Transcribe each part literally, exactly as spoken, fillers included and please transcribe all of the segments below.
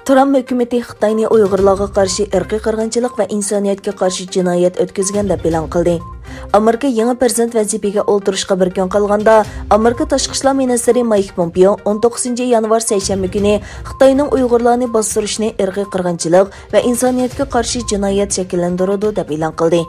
ترامپ ھۆكۈمىتى خىتاينى ئۇيغۇرلارغا قارشى ئىرقىي قىرغىنچىلىق ۋە ئىنسانىيەتكە قارشى جىنايەت ئۆتكۈزگەن دەپ ئېلان قىلدى. ئامېرىكا يېڭى پىرېزىدېنت ۋەزىپىگە ئولتۇرۇشقا بىر كۈن قالغاندا، ئامېرىكا تاشقى ئىشلار مىنىستىرى مايك پومپېئو ئون توققۇزىنچى يانۋار سەيشەنبە كۈنى خىتاينىڭ ئۇيغۇرلارنى باستۇرۇشنى ئىرقىي قىرغىنچىلىق ۋە ئىنسانىيەتكە قارشى جىنايەت شەكىللەندۈرىدۇ دەپ ئېلان قىلدى.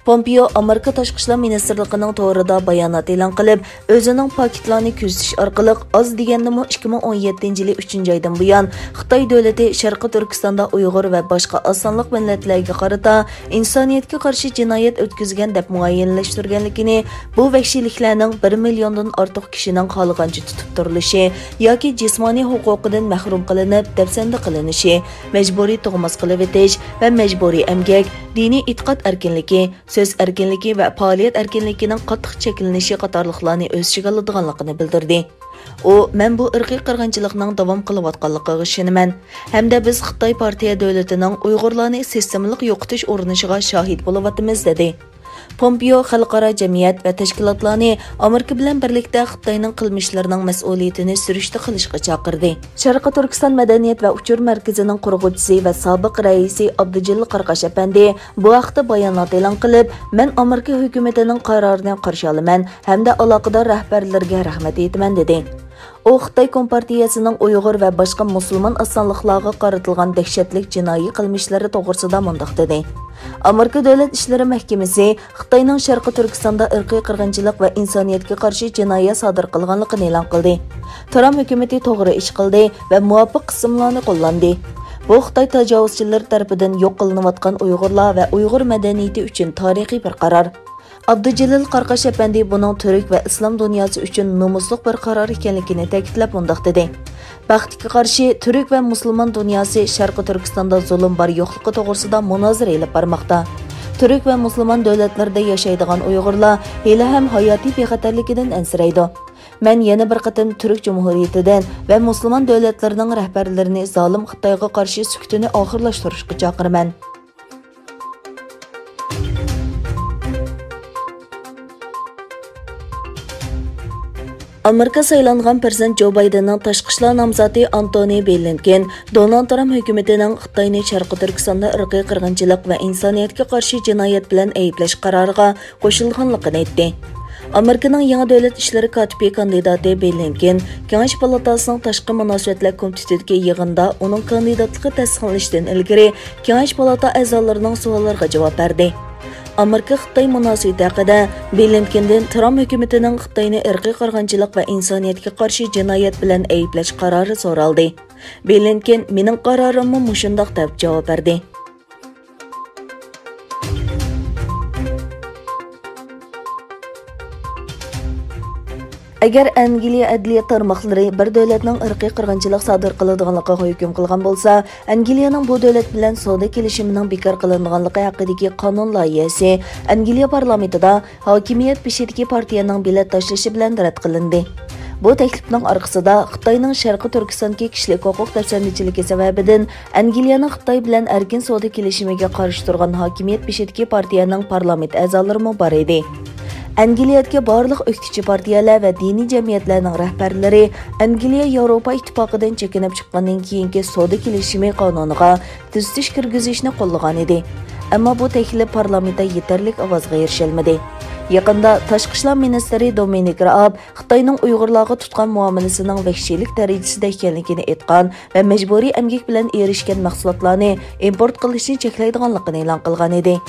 پومپېئو ئامېرىكا تاشقى ئىشلار مىنىستىرلىقىنىڭ تورىدا بايانات ئېلان قىلىپ، ئۆزىنىڭ پاكىتلارنى كۆزىتىش ئارقىلىق ئاز دېگەندىمۇ ئىككى مىڭ ئون يەتتىنچى يىلى ئۈچىنچى ئايدىن بۇيان خىتاي دۆلىتى شەرقىي تۈركىستاندا ئۇيغۇر ۋە باشقا ئاز سانلىق مىللەتلەرگە قارىتا ئىنسانىيەتكە قارشى جىنايەت ئۆتكۈزگەن دەپ مۇئەييەنلەشتۈرگەنلىكىنى، بۇ ۋەھشىيلىكلەرنىڭ بىر مىليوندىن ئارتۇق كىشىنىڭ خالىغانچە تۇتۇپ تۇرۇلۇشى ياكى جىسمانىي ھوقۇقىدىن مەھرۇم قىلىنىپ دەپسەندە قىلىنىشى، مەجبۇرىي تۇغماس قىلىۋېتىش ۋە مەجبۇرىي ئەمگەك، دىنىي ئېتىقاد ئەركىنلىكى، سۆز ئەركىنلىكى ۋە پائالىيەت ئەركىنلىكىنىڭ قاتتىق چەكلىنىشى قاتارلىقلارنى ئۆز ئىچىگە ئالىدىغانلىقىنى بىلدۈردى. ئۇ، مەن بۇ ئىرقىي قىرغىنچىلىقنىڭ داۋام قىلىۋاتقانلىقىغا ئىشىنىمەن ھەمدە بىز خىتاي پارتىيە دۆلىتىنىڭ ئۇيغۇرلارنى سىستېمىلىق يوقىتىش ئۇرۇنۇشىغا شاھىت بولۇۋاتىمىز، دېدى. پومپېئو خەلقئارا جەمئىيەت ۋە تەشكىلاتلارنى ئامېرىكا بىلەن بىرلىكتە خىتاينىڭ قىلمىشلىرىنىڭ مەسئۇلىيىتىنى سۈرۈشتە قىلىشقا چاقىردى. شەرقىي تۈركىستان مەدەنىيەت ۋە ئۇچۇر مەركىزىنىڭ قۇرغۇچىسى ۋە سابىق رەئىسى ئابدۇجېلىل قاراقاش ئەپەندى بۇ ھەقتە بايانات ئېلان قىلىپ، مەن ئامېرىكا ھۆكۈمىتىنىڭ قارارىنى قارشى ئالىمەن ھەمدە ئالاقىدار رەھبەرلەرگە رەھمەت ئېيتىمەن، دېدى. ئۇ خىتاي كومپارتىيەسىنىڭ ئۇيغۇر ۋە باشقا مۇسۇلمان ئازسانلىقلارغا قارىتىلغان دەھشەتلىك جىنايى قىلمىشلىرى توغرىسىدا مۇنداق دېدى: ئامېرىكا دۆلەت ئىشلىرى مەھكىمىسى خىتاينىڭ شەرقىي تۈركىستاندا ئىرقىي قىرغىنچىلىق ۋە ئىنسانىيەتكە قارشى جىنايەت سادىر قىلغانلىقىنى ئېلان قىلدى. ترامپ ھۆكۈمىتى توغرا ئىش قىلدى ۋە مۇۋاپىق قىسىملارنى قوللاندى. بۇ خىتاي تاجاۋۇزچىلىرى تەرىپىدىن يوق قىلىنىۋاتقان ئۇيغۇرلار ۋە ئۇيغۇر مەدەنىيىتى ئۈچۈن تارىخىي بىر قارار. ئابدۇجېلىل قاراقاش ئەپەندى بۇنىڭ تۈرك ۋە ئىسلام دۇنياسى ئۈچۈن نومۇسلۇق بىر قارار ئىكەنلىكىنى تەكىتلەپ مۇنداق دېدى: بەختكە قارشى، تۈرك ۋە مۇسۇلمان دۇنياسى شەرقىي تۈركىستاندا زۇلۇم بار يوقلۇقى توغرىسىدا مۇنازىرە ئېلىپ بارماقتا. تۈرك ۋە مۇسۇلمان دۆلەتلىرىدە ياشايدىغان ئۇيغۇرلار ھېلىھەم ھاياتىي بىخەتەرلىكىدىن ئەنسىرەيدۇ. مەن يەنە بىر قېتىم تۈرك جۇمھۇرىيىتىدىن ۋە مۇسۇلمان دۆلەتلىرىنىڭ رەھبەرلىرىنى زالىم خىتايغا قارشى سۈكۈتىنى ئاخىرلاشتۇرۇشقا چاقىرىمەن. ئامېرىكا سايلانغان پىرېزىدېنت جو بايدېننىڭ تاشقى ئىشلار نامزاتى ئانتونى بلىنكېن دونالد ترامپ ھۆكۈمىتىنىڭ خىتاينى شەرقىي تۈركىستاندا ئىرقىي قىرغىنچىلىق ۋە ئىنسانىيەتكە قارشى جىنايەت بىلەن ئەيىبلەش قارارىغا قوشۇلغانلىقىنى ئېيتتى. ئامېرىكىنىڭ يېڭى دۆلەت ئىشلىرى كاتىپى كاندىداتى بلىنكېن كېڭەش پالاتاسىنىڭ تاشقى مۇناسىۋەتلەر كومىتېتىدىكى يىغىندا ئۇنىڭ كاندىداتلىقى تەستىقلىنىشتىن ئىلگىرى كېڭەش پالاتا ئەزالىرىنىڭ سوئاللىرىغا جاۋاب بەردى. ئامېرىكا-خىتاي مۇناسىۋىتى ھەققىدە بلىنكېندىن ترامپ ھۆكۈمىتىنىڭ خىتاينى ئىرقىي قىرغىنچىلىق ۋە ئىنسانىيەتكە قارشى جىنايەت بىلەن ئەيىبلەش قارارى سورالدى. بلىنكېن، مېنىڭ قارارىممۇ مۇشۇنداق، دەپ جاۋاب بەردى. ئەگەر ئەنگلىيە ئەدلىيە تارماقلىرى بىر دۆلەتنىڭ ئىرقىي قىرغىنچىلىق سادىر قىلىدىغانلىقىغا ھۆكۈم قىلغان بولسا، ئەنگلىيەنىڭ بۇ دۆلەت بىلەن سودا كېلىشىمىنىڭ بىكار قىلىنىدىغانلىقى ھەققىدىكى قانۇن لايىھەسى ئەنگلىيە پارلامېنتىدا ھاكىمىيەت بېشىدىكى پارتىيەنىڭ بېلەت تاشلىشى بىلەن رەت قىلىندى. بۇ تەكلىپنىڭ ئارقىسىدا خىتاينىڭ شەرقىي تۈركىستاندىكى كىشىلىك ھوقۇق دەپسەندىچىلىكى سەۋەبىدىن ئەنگلىيەنىڭ خىتاي بىلەن ئەركىن سودا كېلىشىمىگە قارشى تۇرغان ھاكىمىيەت بېشىدىكى پارتىيەنىڭ پارلامېنت ئەزالىرىمۇ بار ئىدى. ئەنگلىيەدىكى بارلىق ئۆكتىچى پارتىيەلەر ۋە دىنىي جەمئىيەتلەرنىڭ رەھبەرلىرى ئەنگلىيە ياۋروپا ئىتتىپاقىدىن چېكىنىپ چىققاندىن كېيىنكى سودا كېلىشىمى قانۇنىغا تۈزىتىش كىرگۈزۈشنى قوللىغانىدى. ئەمما بۇ تەكلىپ پارلامېنتتا يېتەرلىك ئاۋازغا ئېرىشەلمىدى. يېقىندا تاشقى ئىشلار مىنىستىرى دومىنىك رائاب خىتاينىڭ ئۇيغۇرلارغا تۇتقان مۇئامىلىسىنىڭ ۋەھشىيلىك دەرىجىسىدە ئىكەنلىكىنى ئېيتقان ۋە مەجبۇرىي ئەمگەك بىلەن ئېرىشكەن مەھسۇلاتلارنى ئىمپورت قىلىشنى چەكلەيدىغانلىقىنى ئېلان قىلغانىدى.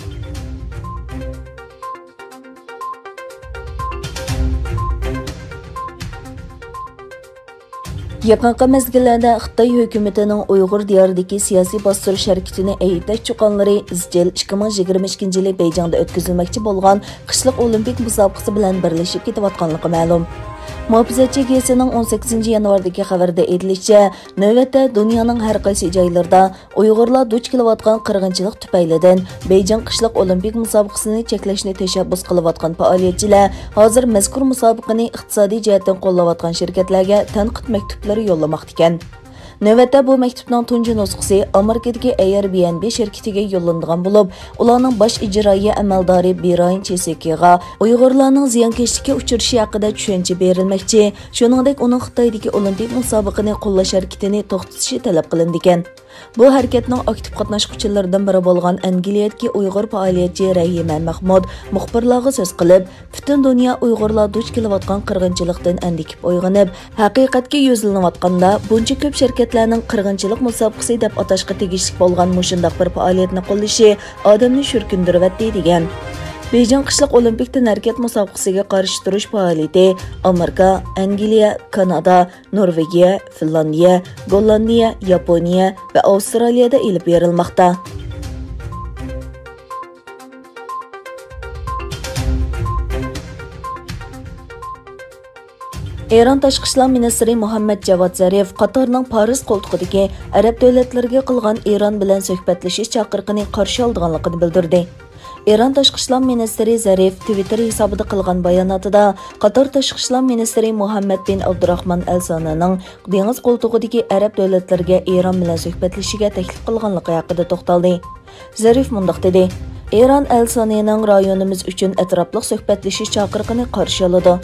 يېقىنقى مەزگىللەردە خىتاي ھۆكۈمىتىنىڭ ئۇيغۇر دىيارىدىكى سىياسىي باستۇرۇش ھەرىكىتىنى ئەيىبلەش چۇقانلىرى ئىزچىل ئىككى مىڭ يىگىرمە ئىككىنچى يىلى بېيجىڭدا ئۆتكۈزۈلمەكچى بولغان قىشلىق ئولىمپىك مۇسابىقىسى بىلەن بىرلىشىپ كېتىۋاتقانلىقى مەلۇم. مۇھاپىزەتچى گېزىتىنىڭ ئون سەككىزىنچى يانۋاردىكى خەۋىرىدە ئېيتىلىشىچە، نۆۋەتتە دۇنيانىڭ ھەر قايسى جايلىرىدا ئۇيغۇرلار دۇچ كېلىۋاتقان قىرغىنچىلىق تۈپەيلىدىن بېيجىڭ قىشلىق ئولىمپىك مۇسابىقىسىنى چەكلەشنى تەشەببۇس قىلىۋاتقان پائالىيەتچىلەر ھازىر مەزكۇر مۇسابىقىنى ئىقتىسادىي جەھەتتىن قوللاۋاتقان شىركەتلەرگە تەنقىد مەكتۇپلىرى يوللىماقتىكەن. نۆۋەتتە بۇ مەكتۇپنىڭ تۇنجى نۇسخىسى ئامېرىكىدىكى ئەيربىئەنبى شىركىتىگە يوللىنىدىغان بولۇپ، ئۇلارنىڭ باش ئىجرائىيە ئەمەلدارى برايان چېسېكىغا ئۇيغۇرلارنىڭ زىيانكەشلىككە ئۇچرىشى ھەققىدە چۈشەنچە بېرىلمەكچى، شۇنىڭدەك ئۇنىڭ خىتايدىكى ئولىمپىك مۇسابىقىنى قوللاش ھەرىكىتىنى توختىتىشى تەلەپ قىلىنىدىكەن. بۇ ھەرىكەتنىڭ ئاكتىپ قاتناشقۇچىلىرىدىن بىرى بولغان ئەنگلىيەدىكى ئۇيغۇر پائالىيەتچى رەھىمە مەخمۇت مۇخبىرلارغا سۆز قىلىپ، پۈتۈن دۇنيا ئۇيغۇرلار دۇچ كېلىۋاتقان قىرغىنچىلىقتىن ئەندىكىپ ئويغىنىپ، ھەقىقەتكە يۈزلىنىۋاتقاندا، بۇنچە كۆپ شىركەتلەرنىڭ قىرغىنچىلىق مۇسابىقىسى دەپ ئاتاشقا تېگىشلىك بولغان مۇشۇنداق بىر پائالىيەتنى قوللىشى ئادەمنى شۈركۈندۈرۈۋەتتى، دېگەن. بېيجىڭ قىشلىق ئولىمپىك تەنھەرىكەت مۇسابىقىسىگە قارشى تۇرۇش پائالىيىتى ئامېرىكا، ئەنگلىيە، كانادا، نورۋېگىيە، فىنلاندىيە، گوللاندىيە، ياپونىيە ۋە ئاۋسترالىيەدە ئېلىپ بېرىلماقتا. ئىران تاشقى ئىشلار مىنىستىرى مۇھەممەد جاۋاد زەرىف قاتارنىڭ پارس قولتۇقىدىكى ئەرەب دۆلەتلىرىگە قىلغان ئىران بىلەن سۆھبەتلىشىش چاقىرىقىنى قارشى ئالىدىغانلىقىنى بىلدۈردى. ئىران تاشقى ئىشلار مىنىستىرى زەرىف تىۋىتتېر ھېسابىدا قىلغان باياناتىدا، قاتار تاشقى ئىشلار مىنىستىرى مۇھەممەد بىن ئابدۇراخمان ئەل سانىنىڭ دېڭىز قولتۇقىدىكى ئەرەب دۆلەتلىرىگە ئىران بىلەن سۆھبەتلىشىشىگە تەكلىپ قىلغانلىقى ھەققىدە توختالدى. زەرىف مۇنداق دېدى: «ئىران ئەل سانىنىڭ رايونىمىز ئۈچۈن ئەتراپلىق سۆھبەتلىشىش چاقىرىقىنى قارشى ئالىدۇ.